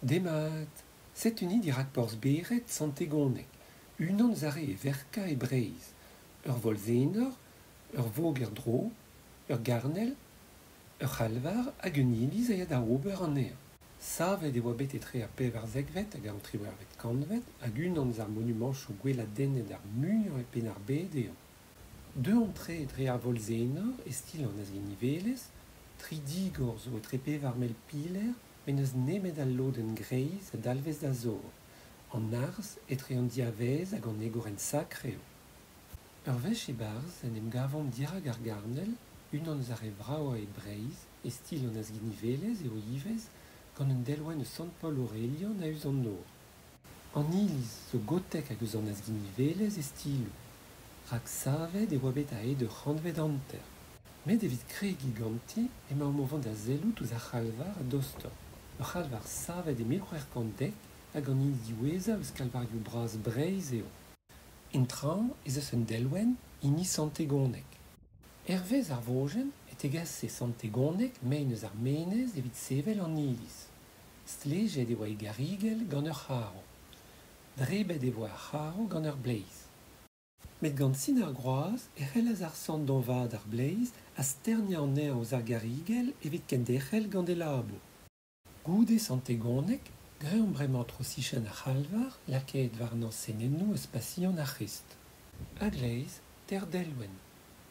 Demat, setu ni dirak porzh-bered Sant-Tegoneg, unan eus ar re heverkañ e Breizh. Ur volz-enor, ur voger-dro, ur garnel, ur c'halvar hag un iliz a ya da ober anezhañ. Savet e oa bet etre ar pevarzekvet hag an triwec'hvet kantved hag unan eus ar monumantoù gweladennet ar muiañ e Penn-ar-Bed eo. Deuomp-tre dre ar volz-enor e stil an Azginivelezh, tri digor zo etre pevar mell piler met n'eus nemet al lodenn greiz a dalvez da zor. An harz etre an diavaez hag an egorenn sakr eo. Ur wech e-barzh en em gavomp dirak ar garnel, unan eus ar re vravañ e Breizh, e stil an Azginivelezh eo ivez, gant un delwenn eus Sant Paol Aorelian a-us d'an nor. An iliz zo gotek hag eus an Azginivelezh e stiloù, rak savet e oa bet a-hed ur c'hantved hanter. Met evit kregiñ ganti emaomp o vont da sellout ouzh ar c'halvar a-dostoc'h. Ur c'halvar savet e 1610 hag an hini diwezhañ eus kalvarioù bras Breizh eo. En traoñ ez eus un delwenn, hini Sant Tegoneg. Hervez ar vojenn e tegase Sant Tegoneg mein eus ar menez evit sevel an iliz. Stlejet e oa e garrigell gant ur c'harv. Drebet e voe ar c'harv gant ur bleiz. Met gant sin ar groaz e c'hellas ar sant doñvaat ar bleiz ha sterniañ anezhañ ouzh ar garrigell evit kenderc'hel gant e labour. Goude Sant Tegoneg, greomp bremañ tro sichenn ar c'halvar lakaet warnañ senennoù eus Pasion ar C'hrist. A-gleiz, teir delwenn,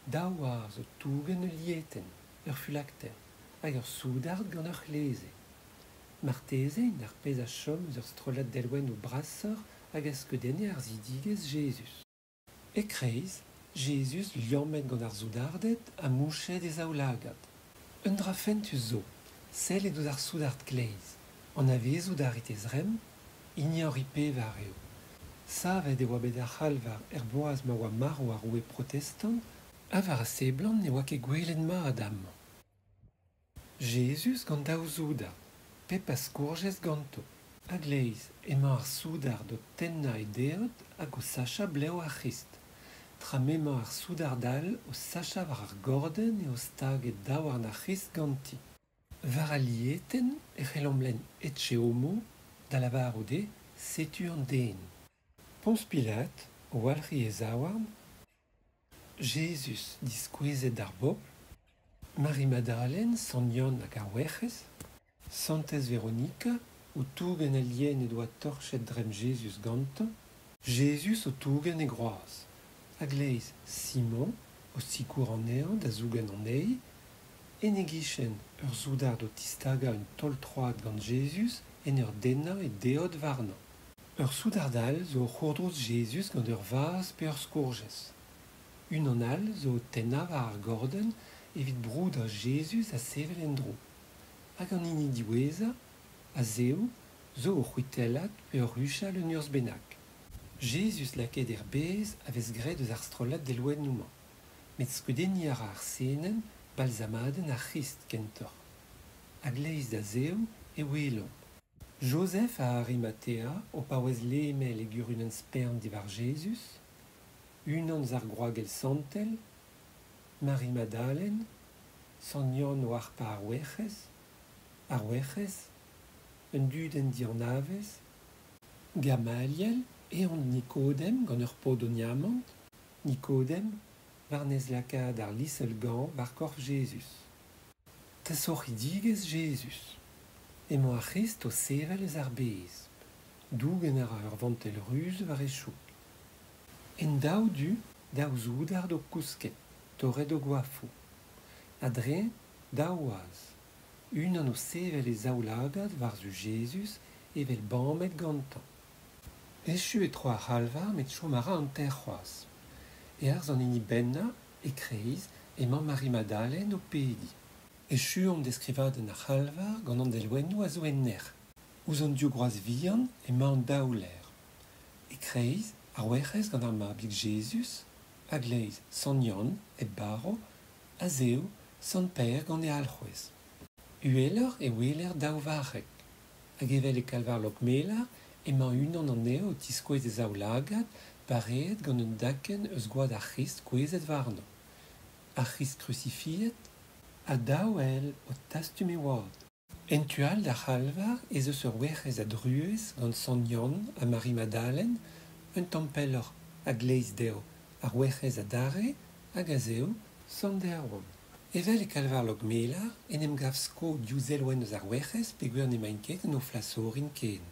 daou waz o tougen ul lietenn, ur fulakter, hag ur soudard gant ur c'hleze. Marteze int ar pezh a chom eus ur strollad delwennoù brasoc'h hag a skeudenne harzhidigezh Jezuz. E-kreiz, Jezuz liammet gant ar soudarded ha mouchet e zaoulagad. Un dra fentus zo, sellet ouzh ar soudard kleiz. Anavezout a rit e zremm? Hini Henri Pevar eo. Savet e oa bet ar c'halvar er bloaz ma oa marv ar roue protestant ha war a seblant ne oa ket gwelet mat amañ. Jezuz gant daou soudard, pep a skourjez ganto. A-gleiz emañ ar soudard o tennañ e deod hag o sachañ blev ar C'hrist, tra m'emañ ar soudard all o sachañ war ar gordenn eo staget daouarn ar C'hrist ganti. War al lietenn e c'hellomp lenn Ecce homo, da lavarout eo Setu an den. Poñs Pilat o walc'hiñ e zaouarn, Jezuz diskouezet d'ar bobl, Mari-Madalen, Sant Yann hag ar Werc'hez, Santez Veronika o tougen al lien he doa torchet dremm Jezuz gantañ, Jezuz o tougen e groaz. A-gleiz Simon o sikour anezhañ da zougen anezhi, en e gichen ur soudard o tistagañ un taol-troad gant Jezuz en ur dennañ e deod warnañ. Ur soudard all zo o c'hourdrouz Jezuz gant ur vazh pe ur skourjez. Unan all zo o tennañ war ar gordenn evit broudañ Jezuz da sevel en-dro. Hag an hini diwezhañ, a-zehou, zo o c'hwitellat pe oc'h huchal un urzh bennak. Jezuz lakaet er bez a vez graet eus ar strollad delwennoù-mañ. Met skeudenniñ a ra ar senenn balzamadenn ar C'hrist kentoc'h. A-gleiz da zehou e welomp. Jozef a Arimatea o paouez lemel e gurunenn spern diwar Jezuz, unan eus ar gwragez santel, Mari-Madalen, Sant Yann o harpañ ar Werc'hez, ar Werc'hez, un dudenn dianavez, Gamaliel, eont Nikodem gant ur pod oniamant, Nikodem, war-nes lakaat ar liseul-gañv war korf Jezuz. Tasorc'hidigezh Jezuz. Emañ ar C'hrist o sevel eus ar bez. Dougen a ra ur vantell ruz war e choug. En daou du, daou soudard o kousket, torret o goafoù. A-dreñv, daou waz. Unan o sevel e zaoulagad war-zu Jezuz evel bamet gantañ. Echu e tro ar c'halvar met chom a ra hanter c'hoazh. E-harz an hini bennañ, e-kreiz, emañ Mari-Madalen o pediñ. Echuomp deskrivadenn ar c'halvar gant an delwennoù a zo en nec'h. Ouzh an div groaz vihan emañ an daou laer. E-kreiz, ar Werc'hez gant ar Mabig Jezuz, a-gleiz Sant Yann, hep barv, a-zehou Sant Pêr gant e alc'hwez. Uheloc'h e weler daou varc'heg. Hag evel e kalvar Lokmelar emañ unan anezho o tiskouez e zaoulagad pareet gant un dakenn eus gwad ar C'hrist kouezhet warnañ. Ar C'hrist krusifiet ha daou ael o tastum e wad. En tu all d'ar c'halvar ez eus ur Werc'hez a Druez gant Sant Yann ha Mari-Madalen, un tamm pelloc'h, a-gleiz dezho, ar Werc'hez adarre hag a-zehou, Sant Erwan. Evel e kalvar Lokmelar en em gav sko div zelwenn eus ar Werc'hez peogwir n'emaint ket en o flas orin ken.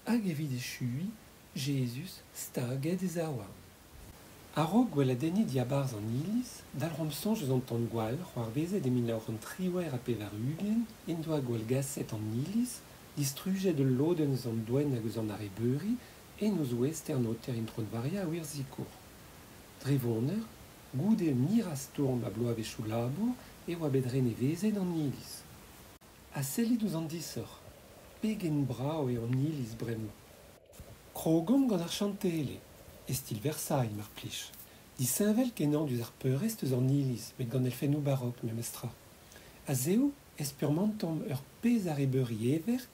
Hag evit echuiñ, Jezuz staget e zaouarn. A-raok gweladenniñ diabarzh an iliz, dalc'homp soñj eus an tan-gwall c'hoarvezet e 1998 en doa gwallgaset an iliz, distrujet ul lodenn eus an doenn hag eus an arrebeuri, en o zouez stern-aoter Intron-Varia a Wir-Sikour. Dre voneur, goude un hir a stourm ha bloavezhioù labour e oa bet renevezet an iliz. Ha sellit ouzh an disoc'h! Pegen brav eo an iliz bremañ! Krogomp gant ar chantele, e stil Versailles mar plij. Disheñvel-kenañ diouzh ar peurrest eus an iliz met gant elfennoù barok memestra. A-zehou e spurmantomp ur pezh arrebeuri heverk,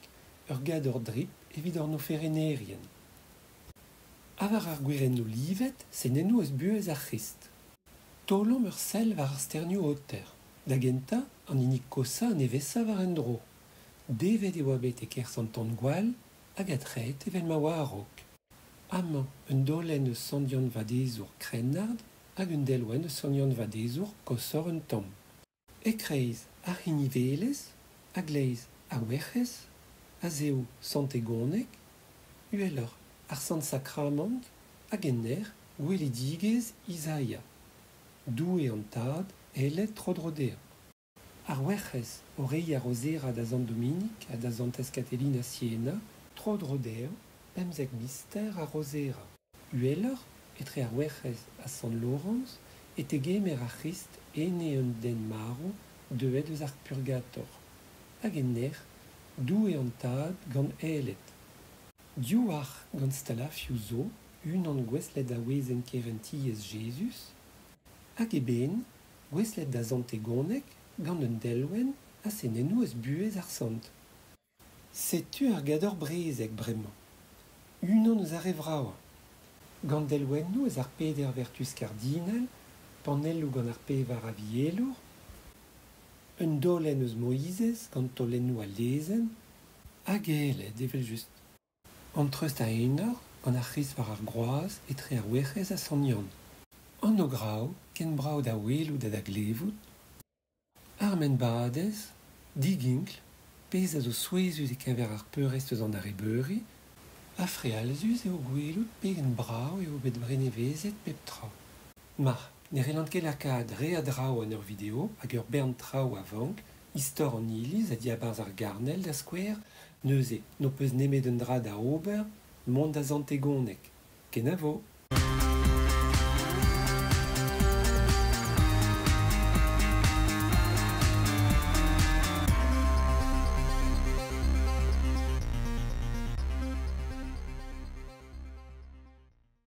ur gador-drip evit an oferennerien. Ha war ar gwerennoù livet, senennoù eus buhez ar C'hrist. Taolomp ur sell war ar sternioù-aoter. Da gentañ, an hini koshañ ha nevesañ war un dro. Devet e oa bet e-kerzh an tan-gwall hag adc'hraet evel ma oa a-raok. Amañ un daolenn eus Sant Yann-Vadezour krennard hag un delwenn eus Sant Yann-Vadezour koshoc'h un tamm. E-kreiz, ar C'hinivelezh, a-gleiz, ar Werc'hez, a-zehou, Sant Egoneg, uheloc'h, ar Sant Sakramant hag en nec'h, gwelidigezh Izaia. Doue an Tad, aeled tro-dro dezhañ. Ar Werc'hez o reiñ ar Rozera da Sant Dominig ha da Santez Katelina Siena, tro-dro dezhañ, 15 mister ar Rozera. Uheloc'h, etre ar Werc'hez ha Sant Lorañz, e tegemer ar C'hrist ene un den marv deuet eus ar Purgator. Hag en nec'h, Doue an Tad gant aeled. Div arc'h gant stalafioù zo, unan gouestlet da wezenn kerentiezh Jezuz, hag eben gouestlet da Sant Egoneg gant un delwenn ha senennoù eus buhez ar sant. Setu ar gador-brezeg bremañ, unan eus ar re vravañ. Gant delwennoù eus ar peder vertuz kardinal, panelloù gant ar pevar avielour, un daolenn eus Moizez gant taolennoù al Lezenn, hag aeled evel-just. An treust a enor gant ar C'hrist war ar groaz etre ar Werc'hez ha Sant Yann. An ograoù, ken brav da welout ha da glevout. Ar maen-badez, diginkl, pezh a zo souezhus e-keñver ar peurrest eus an arrebeuri, ha frealzus eo gwelout pegen brav eo bet renevezet pep tra. Ma, ne c'hellan ket lakaat re a draoù en ur video hag ur bern traoù a vank, istor an iliz ha diabarzh ar garnel da skouer, neuze n'ho peus nemet un dra da ober, mont da Sant-Egoneg. Kenavo!